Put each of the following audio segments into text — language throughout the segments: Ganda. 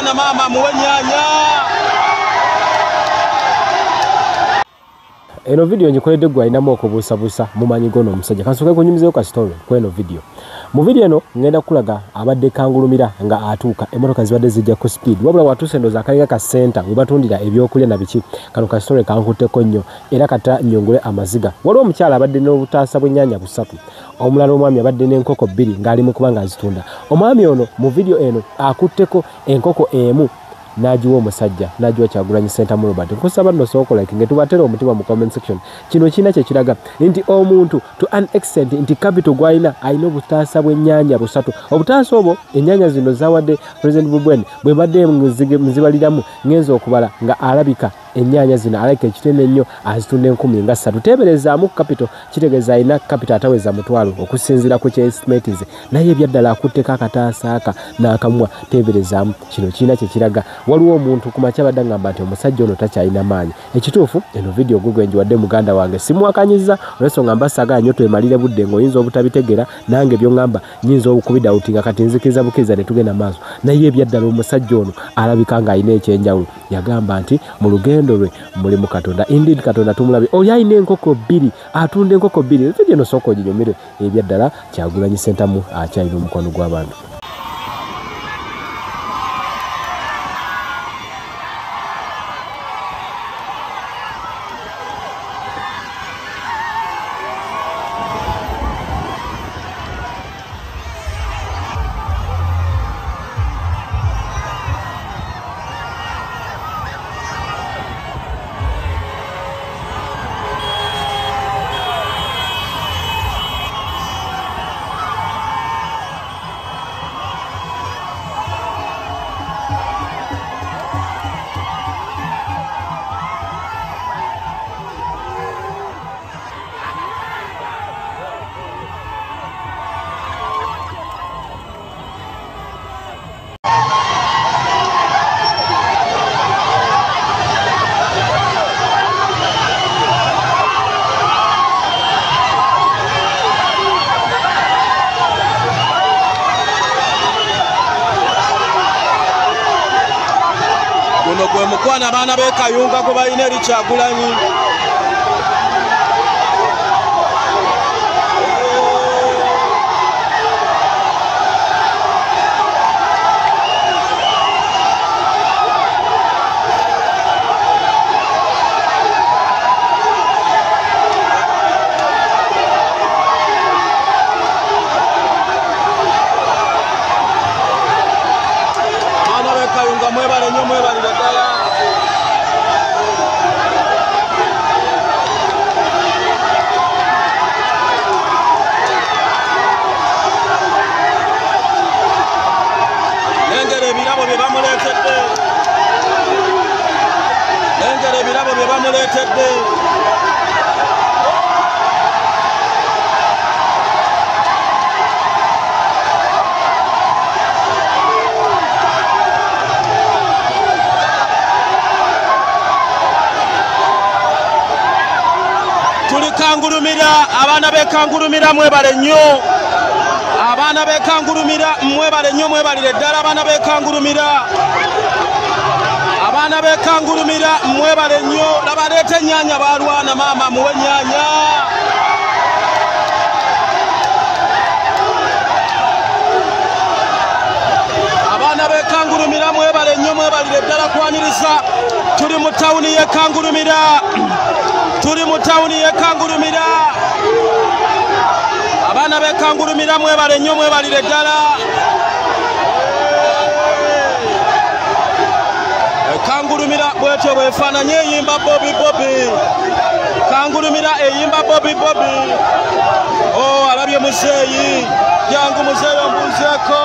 balwana maama muwe nnyaanya. Eno video njikoledde gwe alinamu okubuusabuusa mumanyi gono omusajja. Kansooke kunyumizeeyo ka story ku eno video. Mu video eno ngenda kulaga abadde Kangulumira nga atuuka, emmotoka zibadde zijja ku speed, wabula watuuse ndowooza akalinga ka center we batundira ebyokulya na biki. Kano ka story kankutteko nnyo era kata nnyongole amaziga. Waliwo omukyala abadde n'obutaasa bw'ennyaanya busatu, omulala omwami abadde n'enkoko bbiri ng'ali mu kuba ng'azitunda. Omwami ono mu video eno akutteko enkoko emu n'agiwa omusajja, n'agiwa Kyagulanyi Ssentamu Robert. Nkusaba nno sooka like nge tubatera omutima mu comment section. Kino kirina kye kiraga nti omuntu to an extent nti capital gw'alina alina obutaasa bw'ennyaanya busatu. Obutaasa obwo ennyaanya zino zawadde President Bobi bwe badde nzibaliramu ngenza okubala nga alabika ennyaanya zino alabika ekitene ennyo azitunda 1003. Teeberezaamu capital, kitegeeza alina capital ataweza 500 okusinziira ku kye estimates, naye ebyaddala akutteko akataasa aka n'akamwa. Teeberezaamu kino kirina kye kiraga. Waliwo omuntu ku makya abadde angamba nti omusajja ono takyalina maanyi. Ekituufu eno video gwe ngiwadde muganda wange simuwakanyiza olw'ensonga mba saagala nnyo twemalire budde ng'oyinza obutabitegeera, nange by'oŋŋamba nnyinza okubidawutinga, kati nzikiriza bukkiriza ne tugenda maaso. Naye ebyaddala omusajja ono alabika ng'alina ekyenjawulo. Yagamba nti mu lugendo lwe mulimu Katonda. Indeed Katonda tumulabye. Oli alina enkoko bbiri, atunda enkoko bbiri. Video eno sooka oginyumire. Ebyaddala Kyagulanyi Ssentamu akyalina omukwano gw'abantu. Guno gwe mukwano abaana b'e Kayunga gwe balina eri Kyagulanyi. Abaana b'e Kayunga mwebale nnyo, mwebalire ddala. Lengera ebirabo bye bamuleetedde. Lengera ebirabo bye bamuleetedde. Tuli Kangulumira, abaana b'e Kangulumira mwebale nnyo. Abaana b'e Kangulumira mwebale nnyo, mwebalire ddala. Abaana b'e Kangulumira, abaana b'e Kangulumira mwebale nnyo. Laba leeta ennyaanya balwana maama muwe nnyaanya. Abaana b'e Kangulumira mwebale nnyo, mwebalire ddala kwaniriza. Tuli mu tawuni y'e Kangulumira, tuli mu tawuni y'e Kangulumira. Abaana b'e Kangulumira mwebale nnyo, mwebalire ddala. Kangulumira bwetyo bwefaananye eyimba Bobi Bobi. Kangulumira eyimba Bobi Bobi. Oh, alabye muzeeyi, jangu muzeeyi ombuuzeeko.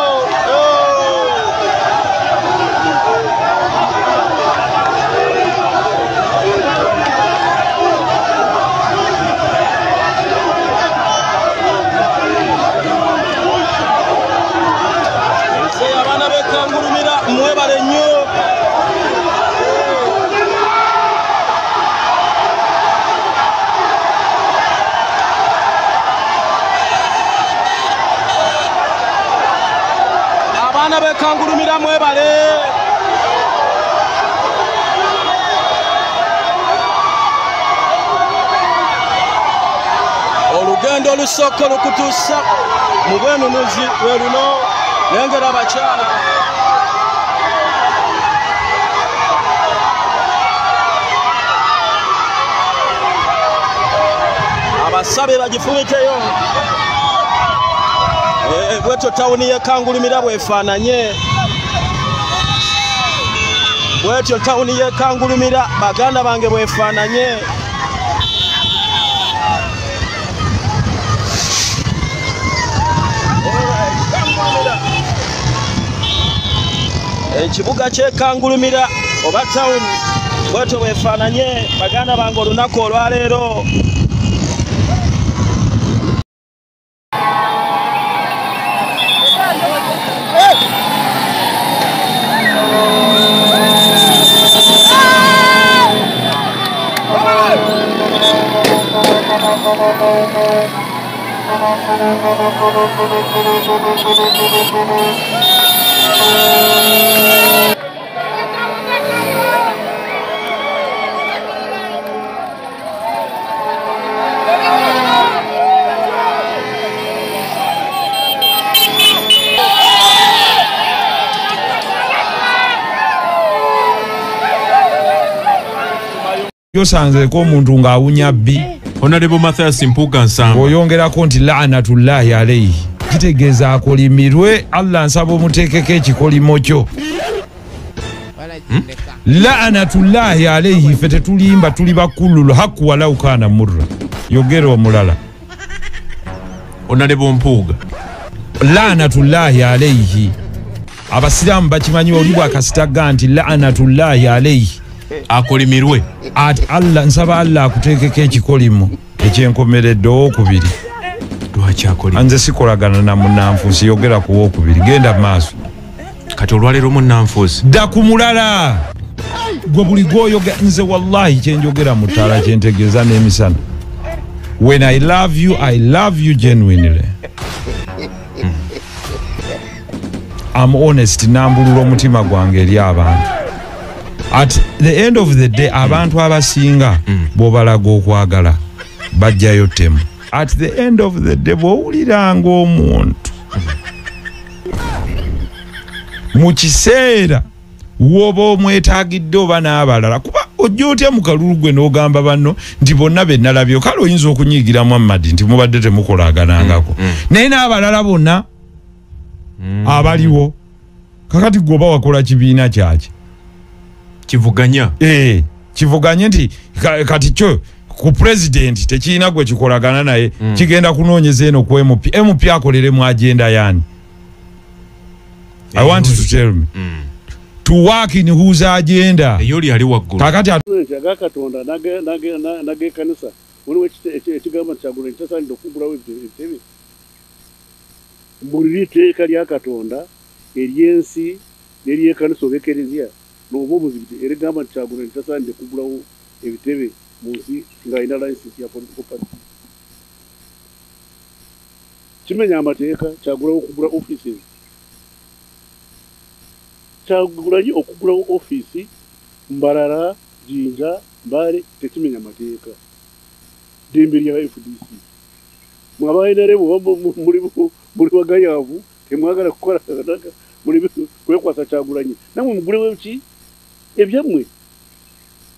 Abaana b'e Kangulumira mwebale nnyo. Abaana b'e Kangulumira mwebale. Olugendo olusooka olukutuusa mu bwenunuzi lwe luno. Nengera abakyala abasabe bagifumiteyo. Bwetyo tawuni y'e Kangulumira bwefaananye. Bwetyo tawuni y'e Kangulumira baganda bange bwefaananye. Ekibuga ky'e Kangulumira oba tawuni bwetyo bwefaananye baganda bange olunaku olwaleero. Yosanzeko omuntu ng'awunya bbi. Honorable Mathias Mpuuga Nsamba oyongerako nti la'natullahi alayhi, kitegeeza akolimirwe. Allah nsaba omuteekeko ekikolimo kyo. La'natullahi alayhi, ffe tetulimba, tuli bakulul haqqu walau kana murra. Yogera omulala. Honorable Mpuuga, la'natullahi alayhi. Abasiraamu bakimanyi oli bwakasitaga nti la'natullahi alayhi, akolimirwe. Ati Allah nsaba Allah akuteekeko ekikolimo ekyenkomeredde owokubiri. Lwaki akolima? Nze sikolagana na munnanfuusi, yogera ku wokubiri, genda maaso. Kati olwaleero munnanfuusi dda ku mulala. Gwe buli gwoyogera, nze wallahi kyenjogera mu ttaala kyentegeeza n'emisana. When I love you, I love you genuinely. I'm honest, nambulula omutima gwange eri abantu. At the end of the day, abantu abasinga bw'obalaga okwagala bajjayo ttemu. At the end of the day, bw'owuliranga omuntu mu kiseera w'oba omwetaagidde oba n'abalala, kuba ojja otya mu kalulu gwe n'ogamba banno nti bonna be nalabye, kale oyinza okunyiigira Muhammad nti mubadde temukolaganangako, naye n'abalala bonna abaliwo. Kakati gwe oba wakola kibiina kyaki? Kivuganya. Kivuganye nti kati kyo ku president tekirina gwe kikolagana naye, kigenda kunoonyeza eno ku MP. MP akolere mu agenda yani. I want you to tell me. To work in whose agenda? Eyoli ali waggulu. Kakati aga Katonda n'ag'ekkanisa waliwo ekigamba nti Kyagulanyi tasaanidde okugulawo ebitebe. Mbulira etteeka lya Katonda ery'ensi n'ery'ekkanisa oba ekereziya n'oba omuzikiti erigamba nti Kyagulanyi tasaanidde kugulawo ebitebe mu nsi ng'alina license ya political party. Kimenya amateeka Kyagulanyi okugula offices. Kyagulanyi okugulawo ofiisi Mbarara, Jinja, Mbale tekimenya amateeka. Ddembe lya FDC. Mwe aba NRM muli bagayavu, temwagala kukola muli kwekwasa Kyagulanyi. Namwe mugulewo ki ebyammwe?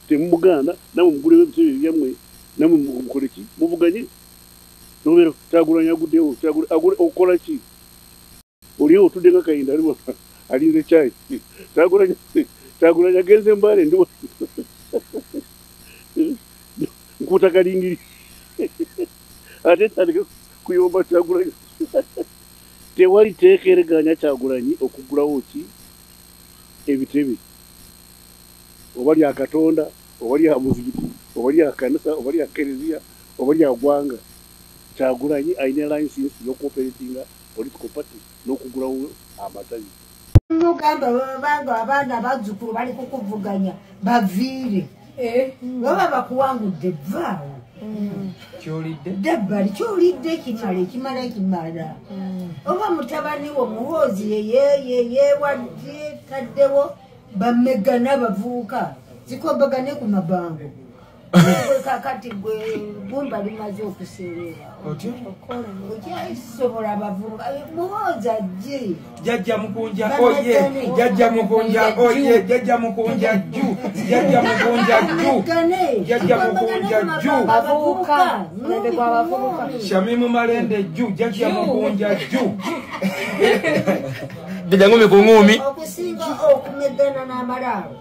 Temumugaana, namwe mugulewo ebitebe ebyammwe, namwe mukole ki? Muvuganye. Nobeera Kyagulanyi aguddewo, Kyagulanyi okola ki? Oliwo otudde nga Kayinda ali alinze kyayi. Kyagulanyi agenze Mbale ndi nkuta kalingiri. Ate tandike kuyomba Kyagulanyi. Tewali tteeka eriganya Kyagulanyi okugulawo ki ebitebe, oba lya Katonda, oba lya muzikiti, oba lya kanisa, oba lya kereziya, oba lya ggwanga. Kyagulanyi alina license y'okuoperatinga political party n'okugulawo amatabi. Mugamba babanga abaana bazzukulu bali kukuvuganya baviire, baba bakuwangudde vaawo. Dabbali kyolidde kimala ekimala kimala. Oba mutabani wo Muhoozi yeyewadde taddewo bamegana bavuuka zikombagane ku mabango. Kakati gwe gumba limaze okuseerera. Okyasobola abavubuka muwoza jje. Jjajja Mukunja oye, Jjajja Mukunja oye, Jjajja Mukunja jju, Jjajja Mukunja jju, Jjajja Mukunja jju. Abavubuka, mulembe gw'abavubuka. Shamimu Malende jju, Jjajja Mukunja jju. Jjajja ngumi ku ngumi. Okusinga okumegana n'amalaalo.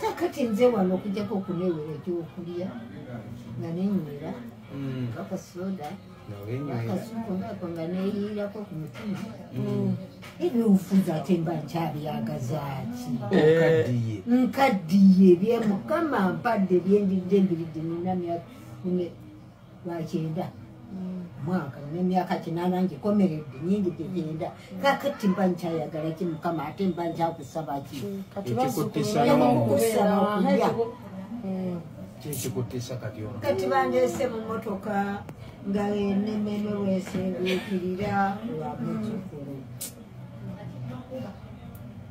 Kakati nze wano okujjako okunewera ekyokulya nga nenywera akasoda akasupu ngako nga neeyiirako ku mutima. Ebyobufuzi ate mba nkyabiyagazaaki? Nkaddiye bye Mukama mpadde byendidde mbiridde nina myaka 90 mwaka n'emyaka 80 ngikomeredde nyingidde 90. Kakati mba nkyayagala ki Mukama ate mba nkyakusaba ki? Ekikukusaba okulya. Kati bandeese mu mmotoka nga nememe weesenguukirira lwa muzzukulu.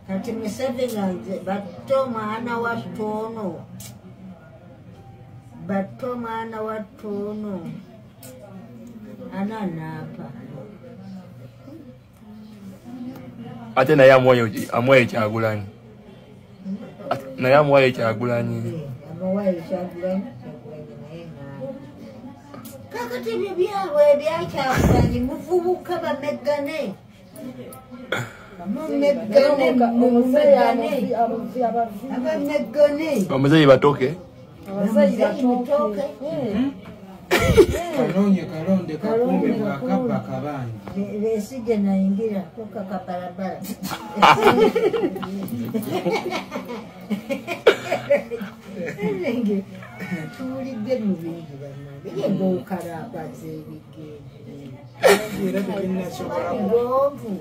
Kati Museveni nze batte omwana wa Ttoono, batte omwana wa Ttoono ananaapa. Ate naye amuwayo Kyagulanyi. Naye amuwayo Kyagulanyi. Amuwayo Kyagulanyi, Kyagulanyi naye naye. Kakati ebyo byabwe ebya Kyagulanyi muvubuka bameggane. Mumeggane, mumeggane. Abameggane. Bamuzeeyi batoke. Abamuzeeyi mutoke. Kalonye kalonde kakumbe bwakabba kabangi. Besigye nayingira kuka kabarabara. Tuwulidde mu bingi bannange. Ye ng'okalambaza ebigere. Era tebinnasobola. Bigonvu.